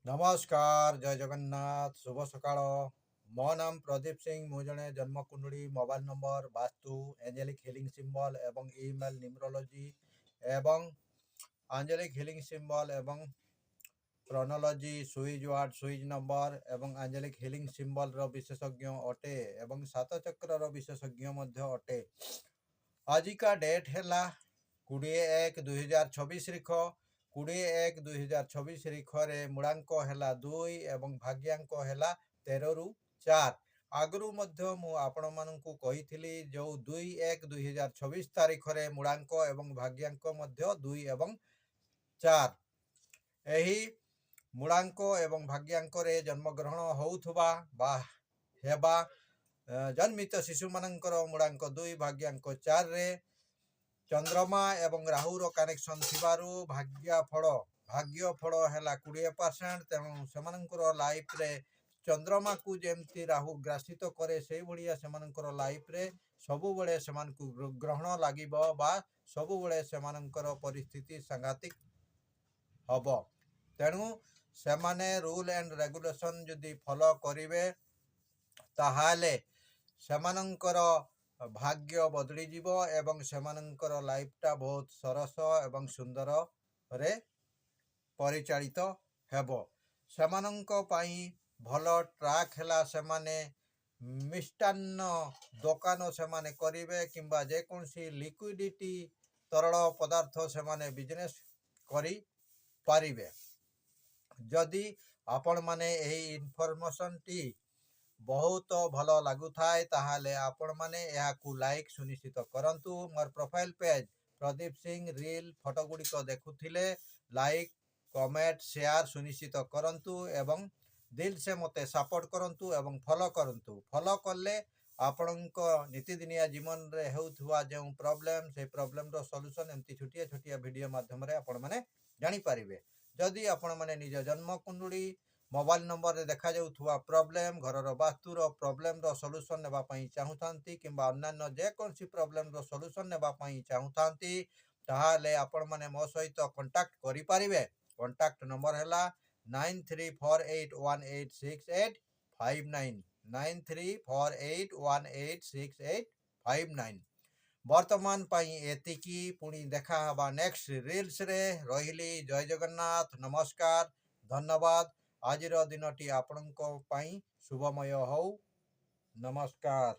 ନମସ୍କାର, ଜୟ ଜଗନ୍ନାଥ, ଶୁଭ ସକାଳ। ମୋ ନାମ ପ୍ରଦୀପ ସିଂ। ମୁଁ ଜଣେ ଜନ୍ମକୁଣ୍ଡଳୀ, ମୋବାଇଲ ନମ୍ବର, ବାସ୍ତୁ, ଏଞ୍ଜେଲିକ୍ ହିଲିଂ ସିମ୍ବଲ ଏବଂ ଇମେଲ୍, ନ୍ୟୁମରୋଲୋଜି ଏବଂ ଆଞ୍ଜେଲିକ୍ ହିଲିଂ ସିମ୍ବଲ ଏବଂ chronology, switch ward, switch number ଏବଂ ଆଞ୍ଜେଲିକ୍ ହିଲିଂ ସିମ୍ବଲର ବିଶେଷଜ୍ଞ ଅଟେ ଏବଂ ସାତ ଚକ୍ରର ବିଶେଷଜ୍ଞ ମଧ୍ୟ ଅଟେ। ଆଜିକା ଡେଟ୍ ହେଲା 20/1/2026 ତାରିଖ। 20/1/2026 ତାରିଖରେ ମୂଳାଙ୍କ ହେଲା 2 ଏବଂ ଭାଗ୍ୟାଙ୍କ ହେଲା 13ରୁ 4। ଆଗରୁ ମଧ୍ୟ ମୁଁ ଆପଣମାନଙ୍କୁ କହିଥିଲି, ଯେଉଁ 2/1/2026 ତାରିଖରେ ମୂଳାଙ୍କ ଏବଂ ଭାଗ୍ୟାଙ୍କ ମଧ୍ୟ 2 ଏବଂ 4। ଏହି ମୂଳାଙ୍କ ଏବଂ ଭାଗ୍ୟାଙ୍କରେ ଜନ୍ମଗ୍ରହଣ ହେଉଥିବା ବା ହେବା ଜନ୍ମିତ ଶିଶୁମାନଙ୍କର ମୂଳାଙ୍କ 2, ଭାଗ୍ୟାଙ୍କ 4ରେ ଚନ୍ଦ୍ରମା ଏବଂ ରାହୁର କନେକ୍ସନ୍ ଥିବାରୁ ଭାଗ୍ୟ ଫଳ ହେଲା 20%। ତେଣୁ ସେମାନଙ୍କର ଲାଇଫରେ ଚନ୍ଦ୍ରମାକୁ ଯେମିତି ରାହୁ ଗ୍ରାସିତ କରେ, ସେଇଭଳିଆ ସେମାନଙ୍କର ଲାଇଫରେ ସବୁବେଳେ ସେମାନଙ୍କୁ ଗ୍ରହଣ ଲାଗିବ ବା ସବୁବେଳେ ସେମାନଙ୍କର ପରିସ୍ଥିତି ସାଂଘାତିକ ହବ। ତେଣୁ ସେମାନେ ରୁଲ୍ ଆଣ୍ଡ ରେଗୁଲେସନ୍ ଯଦି ଫଲୋ କରିବେ, ତାହେଲେ ସେମାନଙ୍କର ଭାଗ୍ୟ ବଦଳିଯିବ ଏବଂ ସେମାନଙ୍କର ଲାଇଫଟା ବହୁତ ସରସ ଏବଂ ସୁନ୍ଦରରେ ପରିଚାଳିତ ହେବ। ସେମାନଙ୍କ ପାଇଁ ଭଲ ଟ୍ରାକ୍ ହେଲା ସେମାନେ ମିଷ୍ଟାନ୍ନ ଦୋକାନ ସେମାନେ କରିବେ କିମ୍ବା ଯେକୌଣସି ଲିକ୍ୱିଡ଼ିଟି, ତରଳ ପଦାର୍ଥ ସେମାନେ ବିଜନେସ୍ କରିପାରିବେ। ଯଦି ଆପଣମାନେ ଏହି ଇନଫର୍ମେସନ୍ଟି ବହୁତ ଭଲ ଲାଗୁଥାଏ, ତାହେଲେ ଆପଣମାନେ ଏହାକୁ ଲାଇକ୍ ସୁନିଶ୍ଚିତ କରନ୍ତୁ। ମୋର profile page Pradeep Singh reel photo ଗୁଡ଼ିକ ଦେଖୁଥିଲେ ଲାଇକ୍, କମେଣ୍ଟ, ସେୟାର ସୁନିଶ୍ଚିତ କରନ୍ତୁ ଏବଂ ଦିଲ ସେ ମୋତେ ସପୋର୍ଟ କରନ୍ତୁ ଏବଂ ଫଲୋ କରନ୍ତୁ। ଫଲୋ କଲେ ଆପଣଙ୍କ ନୀତିଦିନିଆ ଜୀବନରେ ହେଉଥିବା ଯେଉଁ ପ୍ରୋବ୍ଲେମ୍, ସେଇ ପ୍ରୋବ୍ଲେମ୍ର ସଲ୍ୟୁସନ୍ ଏମିତି ଛୋଟିଆ ଛୋଟିଆ ଭିଡ଼ିଓ ମାଧ୍ୟମରେ ଆପଣମାନେ ଜାଣିପାରିବେ। ଯଦି ଆପଣମାନେ ନିଜ ଜନ୍ମ କୁଣ୍ଡଳୀ, ମୋବାଇଲ ନମ୍ବରରେ ଦେଖାଯାଉଥିବା ପ୍ରୋବ୍ଲେମ୍, ଘରର ବାସ୍ତୁର ପ୍ରୋବ୍ଲେମ୍ର ସଲ୍ୟୁସନ୍ ନେବା ପାଇଁ ଚାହୁଁଥାନ୍ତି କିମ୍ବା ଅନ୍ୟାନ୍ୟ ଯେକୌଣସି ପ୍ରୋବ୍ଲେମ୍ର ସଲ୍ୟୁସନ୍ ନେବା ପାଇଁ ଚାହୁଁଥାନ୍ତି, ତାହେଲେ ଆପଣମାନେ ମୋ ସହିତ କଣ୍ଟାକ୍ଟ କରିପାରିବେ। କଣ୍ଟାକ୍ଟ ନମ୍ବର ହେଲା 9348186859, 9348186859। ବର୍ତ୍ତମାନ ପାଇଁ ଏତିକି। ପୁଣି ଦେଖା ହେବା ନେକ୍ସଟ ରିଲ୍ସରେ। ରହିଲି, ଜୟ ଜଗନ୍ନାଥ, ନମସ୍କାର, ଧନ୍ୟବାଦ। ଆଜିର ଦିନଟି ଆପଣଙ୍କ ପାଇଁ ଶୁଭମୟ ହଉ। ନମସ୍କାର।